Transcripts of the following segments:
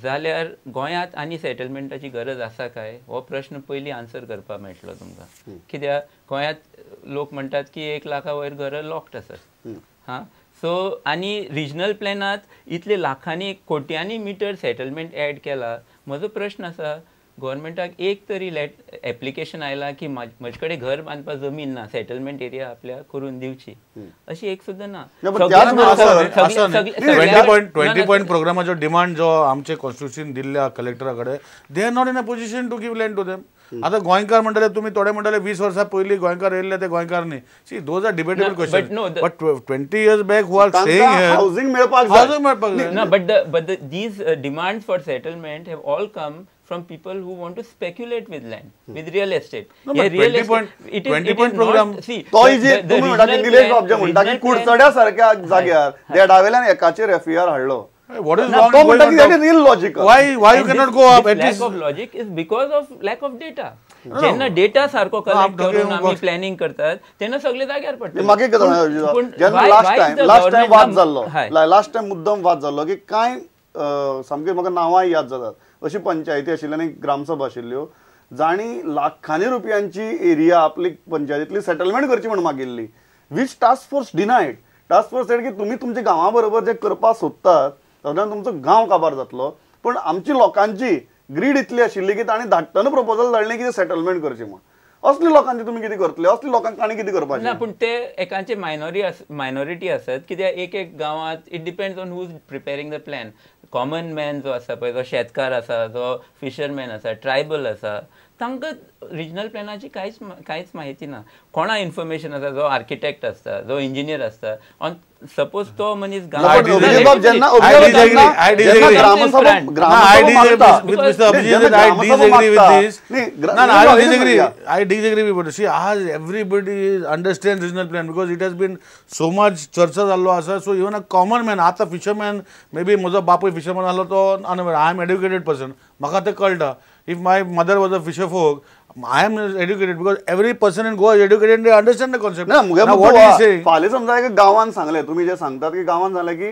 जाल्यार गोंयांत आनी सेटलमेंटाची गरज आसा काय हो प्रश्न पयलीं आन्सर करपाक मेळटलो तुमकां. कित्याक गोंयांत लोक म्हणटात की 1 लाखा वयर घरां लॉक्ड आसात. हां, सो आनी रिजनल प्लॅनांत इतले लाखांनी कोट्यांनी मिटर सेटलमेंट एड केला. म्हजो प्रश्न आसा, गव्हर्मेंटाक एक तरी एप्लिकेशन आयला की म्हजे कडेन घर बांदपाक जमीन ना, सेटलमेंट एरिया आपल्याक करून दिवची, अशी एक सुद्दां ना. 20 पॉयंट प्रोग्रामाचो डिमांड जो आमचे कॉन्स्टिट्यूशन दिल्ल्या कलेक्टरा कडेन, they are not in a position to give land to them. आतां गोंयकार म्हणटले तुमी, थोडे म्हणटले 20 वर्सां पयलीं गोंयकार येयल्ले ते गोंयकार न्ही. See, those are debatable question, but 20 years back who are staying here, housing मेळपाक जाय. ना, but these demand for settlement have all come from people who want to speculate with land, with real estate. No, but real estate, it is, 20 point program. See, तो जे तुम्ही म्हणता की निलेश बाब जे म्हणता की कुडचड्या सारख्या जाग्यार देडावेल्यान एकाचेर एफआयआर हाडलो. What is wrong? तो म्हणता की that is illogical. Why you cannot go up? At least lack of logic is because of lack of data. जेन्ना डेटा सारको कलेक्ट करून आमी प्लॅनिंग करतात तेन्ना सगळे जाग्यार पडटा. म्हाका एक जेन्ना लास्ट टायम वाद जाल्लो, लास्ट टायम मुद्दम वाद जाल्लो की कांय सामके म्हाका नांवांय याद जातात अशी पंचायती आशिल्ली आनी ग्रामसभा आशिल्ल्यो जांणी लाखांनी रुपयांची एरिया आपली पंचायतींतली सेटलमेंट करची म्हूण मागिल्ली, which task force denied. Task force said की तुमी तुमच्या गांवा बरोबर जे करपाक सोदतात तातूंतल्यान तुमचो गांव काबार जातलो. पूण आमची लोकांची ग्रीड इतली आशिल्ली की तांणी धाडटना प्रपोजल धाडलें की सेटलमेंट करची म्हूण. असली लोकांची तुमी कितें करतले, असली लोकांक तांणी कितें करपाचें ना. पूण ते एकांचे मायनॉरिटी आसत, कित्याक एक एक गांवांत it depends on who is preparing the plan. Common man जो आसा पळय, जो शेतकार आसा, जो फिशरमॅन आसा, ट्रायबल आसा, तांकां रिजनल प्लॅनाची कांयच म्हायती ना. कोणा इन्फॉर्मेशन आसा, जो आर्किटेक्ट आसता, जो इंजिनियर आसता, ऑन सपोज तो मनीस I disagree with see, आज everybody understand regional plan because it has been so much चर्चा जाल्लो आसा. So even a common man, आतां फिशरमॅन, मे बी म्हजो बापूय फिशरमॅन आहलो तो I am educated person, म्हाका तें कळटा. If my mother was a fisher folk, I am educated because every person in Goa is educated and they understand the concept. ना, मुगे what is saying, फाल्यां समजा एक गांवान सांगलें, तुमी जे सांगतात की गांवान सांगलें की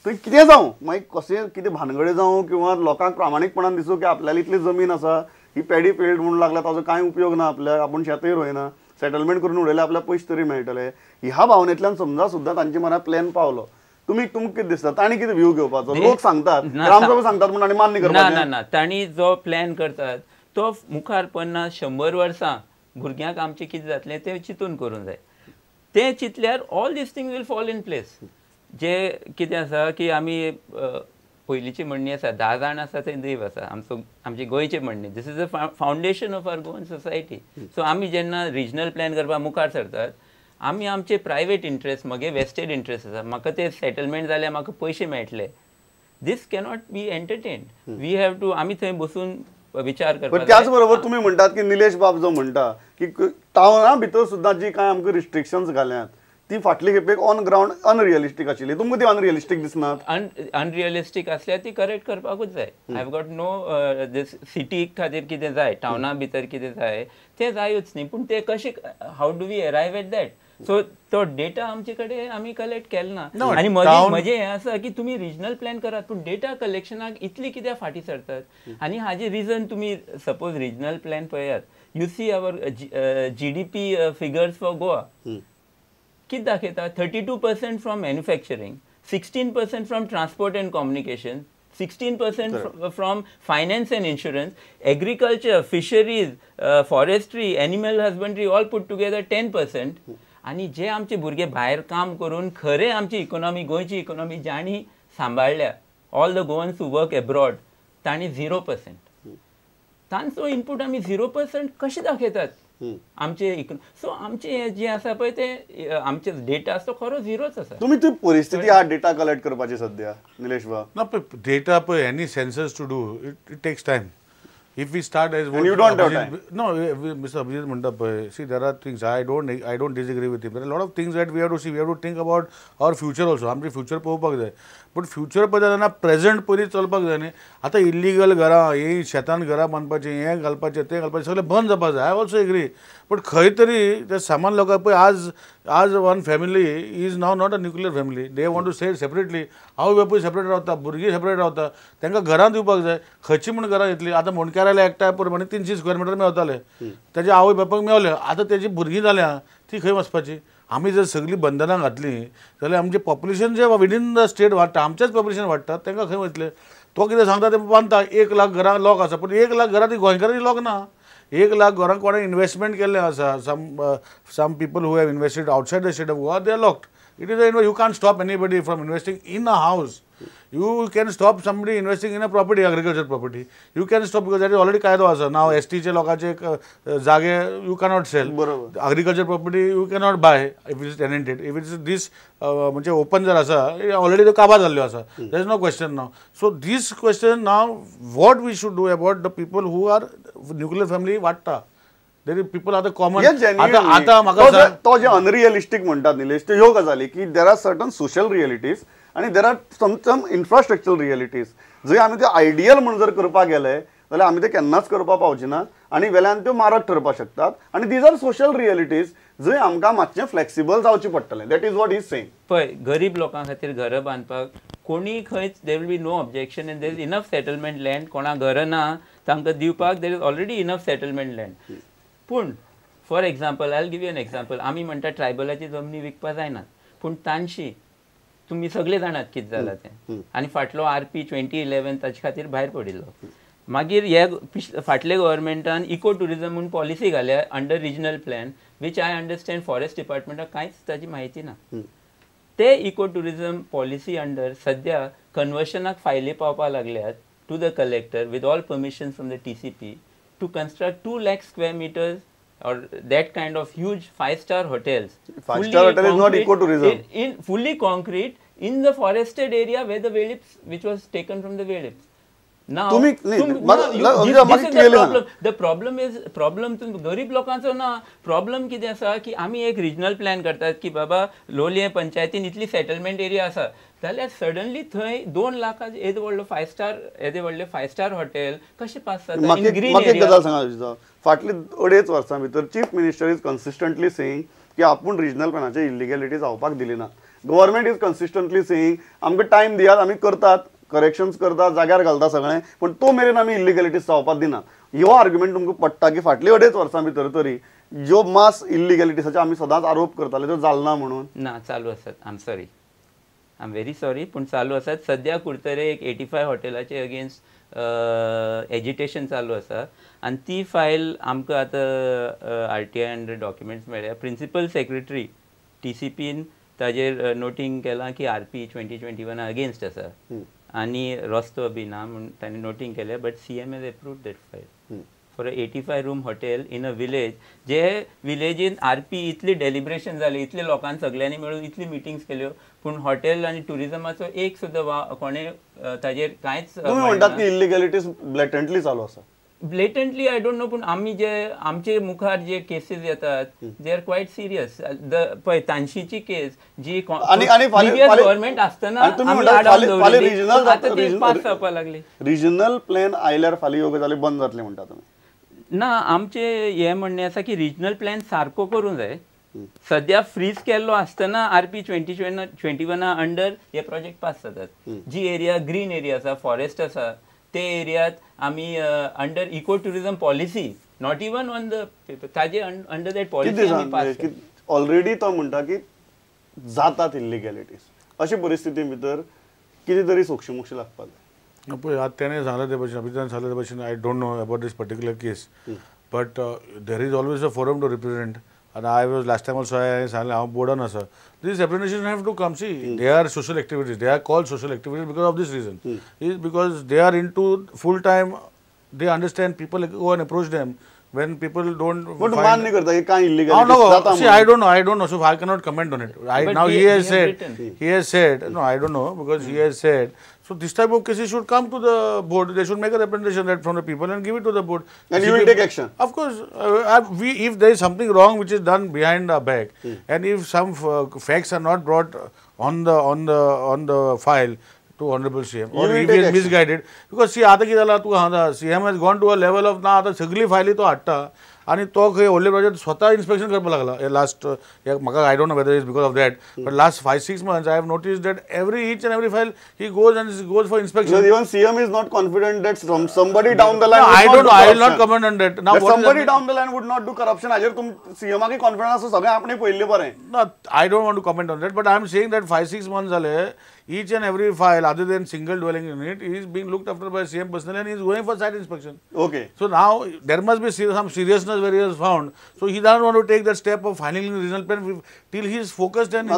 तुवें कितें जावं, मागीर कशें कितें भानगडी जावं किंवा लोकांक प्रामाणीकपणान दिसूं की आपल्याला इतली जमीन आसा, ही पॅडी फिल्ड म्हूण लागल्या, ताजो कांय उपयोग ना आपल्याक, आपूण शेतूय रोयना, सेटलमेंट करून उडयल्यार आपल्याक पयशे तरी मेळटले, ह्या भावनेंतल्यान समजा सुद्दां तांचे मनात प्लॅन पावलो. तुमी तुमकां कितें दिसता तांणी कितें व्यू घेवपाचो? लोक सांगतात, ग्रामसभा सांगतात म्हूण आनी मान्य करपाचें ना. ना, तांणी जो प्लॅन करतात तो मुखार 50-100 वर्सां भुरग्यांक आमचें कितें जातलें तें चिंतून करूंक जाय. तें चिंतल्यार all these things will fall in place. जे कितें आसा की आमी पयलींची म्हणणी आसा, 10 जाण आसा थंय देव आसा, आमचो आमची गोंयची म्हणणी. This is a foundation of our Goan society. So आमी जेन्ना रिजनल प्लॅन करपाक मुखार सरतात, आमी आमचे प्रायवेट इंट्रस्ट, मगे वेस्टेड इंट्रस्ट आसा, म्हाका ते सेटलमेंट जाल्यार म्हाका पयशे मेळटले, this cannot be entertained. We have to, आमी थंय बसून विचार करपाक. त्याच बरोबर तुमी म्हणटात की निलेश बाब जो म्हणटा की टावना भितर सुद्दां जी कांय आमकां रिस्ट्रिक्शन्स घाल्यात ती फाटली खेपेक ऑन ग्रावंड अनरियलिस्टीक आशिल्ली, तुमकां ती अनरियलिस्टीक दिसनात? अनरियलिस्टीक आसल्यार ती करेक्ट करपाकूच जाय. I have got no this city खातीर कितें जाय, टावना भितर कितें जाय तें जायूच न्ही, पूण तें कशें, how do we arrive at that? So तो डेटा आमचे कडेन आमी कलेक्ट केलो ना. आनी म्हजें हें आसा की तुमी रिजनल प्लॅन करात, पूण डेटा कलेक्शनाक इतली कित्याक फाटीं सरतात? आनी हाजें रिजन तुमी सपोज रिजनल प्लॅन पळयात, you see our GDP figures for Goa कितें दाखयता, 32% from manufacturing, 16% from transport and communication, 16% from finance and insurance, agriculture, fisheries, forestry, animal husbandry all put together 10%. आनी जे आमचे भुरगे भायर काम करून खरें आमची इकोनॉमी, गोंयची इकोनॉमी जांणी सांबाळ्ळ्या, all the Goans who work abroad, तांणी 0%. तांचो इनपूट आमी 0% कशें दाखयतात आमचे? सो आमचे जे आसा पळय ते आमचे डेटा आसा तो खरो झिरोच आसा. तुमी ती परिस्थिती आहा डेटा कलेक्ट करपाची सध्या निलेश बाब? ना, डेटा पळय, any census to do it takes time. If we start as and you don't have time. No, Mr. Abhijit म्हणटा पळय, see there are things I don't disagree with him. There are a lot of things that we have to see. We have to think about our future also. आमचे future पळोवपाक जाय. But future पळयता तेन्ना present पयलीं चलपाक जाय न्ही. आतां इल्लिगल घरां ही शेतान घरां बांदपाचीं, हें घालपाचें तें घालपाचें सगळें बंद जावपाक जाय. I also agree, but खंय तरी ते सामान्य लोकांक पळय आज आज one family is now not a nuclear family, they want to stay separately. आवय बापूय सेपरेट रावता, भुरगीं सेपरेट रावता, तांकां घरां दिवपाक जाय. खंयची म्हूण घरां दितली? आतां मुंडकाराले एकठांय प्रमाणे 300 स्क्वेअर मिटर मेवताले, ताच्या आवय बापायक मेवले, आतां तेजी भुरगीं जाल्या ती खंय वचपाची? आमी जर सगळीं बंधनां घातलीं जाल्यार आमचें पॉप्युलेशन जें विदीन the state वाडटा, आमचेंच पॉप्युलेशन वाडटा, तांकां खंय वतले? तो कितें सांगता तें बांदता. 1 लाख घरां लॉक आसा, पूण 1 लाख घरां ती गोंयकारांची लॉक ना. 1 लाख घरां कोणें इन्वेस्टमेंट केल्लें आसा, some people who have invested outside the state of Goa, they are locked. It is a you can't stop anybody from investing in a house. You can stop somebody investing in a property, agriculture property. You can stop because that is already कायदो आसा. नाव S टीचे लोकांचे जागे you cannot sell, agriculture property you cannot buy if it is tenanted. If it is this म्हणजे open जर आसा, already त्यो काबार जाल्ल्यो आसा, there is no question now. So this question now what we should do about the people who are nuclear family वाडटा. There is people are the common. आतां म्हाका तो जे अनरियलिस्टीक म्हणटात निलेश, त्यो ह्यो गजाली की there are certain social realities आनी there are some infrastructural realities. जंय आमी त्यो आयडियल म्हूण जर करपाक गेले जाल्यार आमी ते केन्नाच करपाक पावचे ना आनी वेल्यान त्यो मारक ठरपाक शकतात. आनी these are social realities जंय आमकां मातशें फ्लेक्सिबल जावचें पडटलें. That is what is saying. पळय, गरीब लोकां खातीर घरां बांदपाक कोणी खंयच there will be no objection and there is enough settlement land. कोणा घरां ना तांकां दिवपाक there is already enough settlement land. पूण for example, I will give you an example. आमी म्हणटा ट्रायबलाची जमनी विकपाक जायनात, पूण तांशी तुमी सगळे जाणात कितें जालां तें. आनी फाटलो RP 2011 ताचे खातीर भायर पडिल्लो. मागीर हे फाटले गव्हर्मेंटान इको ट्युरिजम म्हूण पॉलिसी घाल्या under regional plan, which I understand forest डिपार्टमेंटाक कांयच ताची म्हायती ना. ते इको ट्युरिजम पॉलिसी अंडर सद्या कन्वर्शनाक फायली पावपाक लागल्यात to the collector with all permission from the TCP to construct 2 lakh square meters or that kind of huge 5-star hotels. 5-star hotel is not eco-tourism. In fully concrete in the forested area where the Velips, which was taken from the Velips. Now, this is the problem. The problem is, problem गरीब लोकांचो ना. Problem कितें आसा की आमी एक regional plan करतात की बाबा लोलयें पंचायतीन इतली सेटलमेंट एरिया आसा, जाल्यार सडनली थंय 2 लाखां येदे व्हडलो 5 स्टार, येदे व्हडलें 5 स्टार हॉटेल कशें पास जाता? म्हाका एक गजाल सांगा, फाटली 2.5 वर्सां भितर chief minister is consistently saying की आपूण रिजनल प्लॅनाचे इलिगॅलिटी जावपाक दिली ना. गव्हर्मेंट is consistently saying आमकां टायम दियात, आमी करतात, करेक्शन्स करता, जाग्यार घालता सगळें, पूण तो मेरेन आमी इलिगॅलिटीज जावपाक दिना. ह्यो आर्ग्युमेंट तुमकां पडटा की फाटली 2.5 वर्सां भितर तरी ज्यो मास इलिगॅलिटीजाचे आमी सदांच आरोप करताले त्यो जालना म्हणून? ना, चालू आसात. I am sorry, I am very sorry, पूण चालू आसात. सद्या कुडतरे एक 85 हॉटेलाचे अगेन्स्ट एजिटेशन चालू आसा आनी ती फायल आमकां आतां RTI under documents मेळ्ळ्या. प्रिंसिपल सेक्रेटरी TCPन ताजेर नोटींग केलां की RP 2021 against आसा आनी रस्तो बी ना म्हूण ताणें नोटींग केलें. But CM has approved that file for a 85 room hotel in a village, जे विलेजीन RP इतली डेलिब्रेशन जाली, इतले लोकांनी सगळ्यांनी मेळून इतली मिटिंग्स केल्यो, पूण हॉटेल आनी ट्युरिजमाचो एक सुद्दां कोणें ताजेर कांयच. म्हणटात की इलिगॅलिटीज ब्लॅटंटली चालू आसा. ब्लेटंटली I don't know, पूण आमी जे आमचे मुखार जे केसीस येतात they are quite serious. The पळय तानशीची केस जी गव्हर्मेंट आसतना आतां ती पास जावपाक लागली. रिजनल प्लॅन आयल्यार फाल्यां ह्यो गजाली बंद जातले म्हणटा तुमी? ना, आमचें हें म्हणणें आसा की रिजनल प्लॅन सारको करूंक जाय. सद्या फ्रीज केल्लो आसतना RP 2021 under हे प्रोजेक्ट पास जातात. जी एरिया ग्रीन एरिया आसा, फॉरेस्ट आसा, ते एरियात आमी under eco tourism policy, not even on the paper, ताजे अंडर that policy आमी पास. ऑलरेडी तो म्हणटा की जातात इलिगॅलिटीज, अशे परिस्थिती भितर कितें तरी सोक्षमोक्ष लागपाक जाय. पळय आतां तेणें सांगलें ते भशेन, अभितान सांगलें ते भशेन, I don't know about this particular case, but there is always a forum to represent. आनी I was last time also हांवें सांगलें हांव बोर्डान आसा. These representation have to come. See, they are social activities, they are called social activities because of this reason, is because they are into full time, they understand people go and approach them when people don't. But मान्य करता की काय इलिगॅलिटीज जाता. See, I don't know, so I cannot comment on it. Now he has said, he has said, no, I don't know, because he has said, so this type of cases should come to the board. They should make a representation that from the people and give it to the board. And you will take action. Of course, we, if there is something wrong which is done behind our back, and if some facts are not brought on the file, to honourable CM or he is misguided because see आतां कितें जालां तुका सांगता CM has gone to a level of ना आतां सगळी फायली तो हाडटा आनी तो खंय व्हडले प्रोजेक्ट स्वता इन्स्पेक्शन करपाक लागला. हे लास्ट म्हाका I don't know whether is because of that but last 5-6 months I have notice that every each and every file he goes and goes for inspection. Even CM is not confident that somebody down the line I don't know, I will not comment on that. Now somebody down the line would not do corruption हाजेर तुम सीएमाक confidence आसा सगळें आपणे पळयल्लें बरें. ना, I don't want to comment on that but I am saying that 5-6 months जाले each and every file other than single dwelling unit is being looked after by CM personally and he is going for site inspection. Okay. So now there must be some seriousness where he has found. So he doesn't want to take that step of filing the regional plan till he is focused and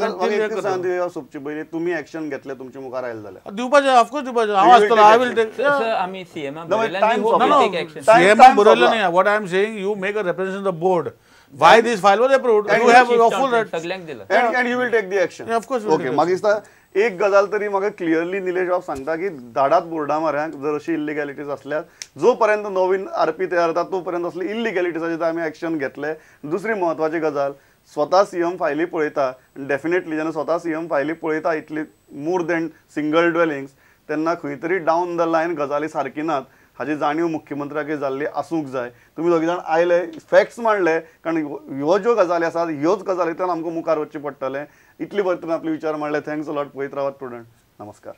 सोपचे पयलीं तुमी action घेतले तुमचे मुखार आयले जाल्यार दिवपाचें of course दिवपाचें हांव आसतलो. I will take. Sir आमी सीएमाक बरयलें. सीएमाक बरयलें न्ही. What I am saying you make a representation the board. Why this file was approved? You have your full right. सगळ्यांक दिला. And you will take the action. Yeah, of course. Okay. म्हाका दिसता एक गजाल तरी म्हाका क्लियरली निलेश बाब सांगता की धाडात बोर्डा म्हऱ्यांत जर अशी इल्लिगॅलिटीज आसल्यार जो पर्यंत नवीन आरपी तयार जाता तो पर्यंत असले इल्लिगॅलिटीजाचेर आमी एक्शन घेतले. दुसरी म्हत्वाची गजाल स्वता सीएम फायली पळयता डेफिनेटली जेन्ना स्वता सीएम फायली पळयता इतली मोर दॅन सिंगल ड्वेलिंग्स तेन्ना खंय तरी डावन the line गजाली सारकी नात हाजी जाणीव मुख्यमंत्र्याक जाल्ली आसूंक जाय. तुमी दोगी जाण आयले फॅक्ट्स मांडले कारण ह्यो ज्यो गजाली आसात ह्योच गजालींतल्यान आमकां मुखार वचचें पडटलें. इतली बरें तुमी आपले विचार मांडले. Thanks a lot. पळयत रावात प्रुडंट. नमस्कार.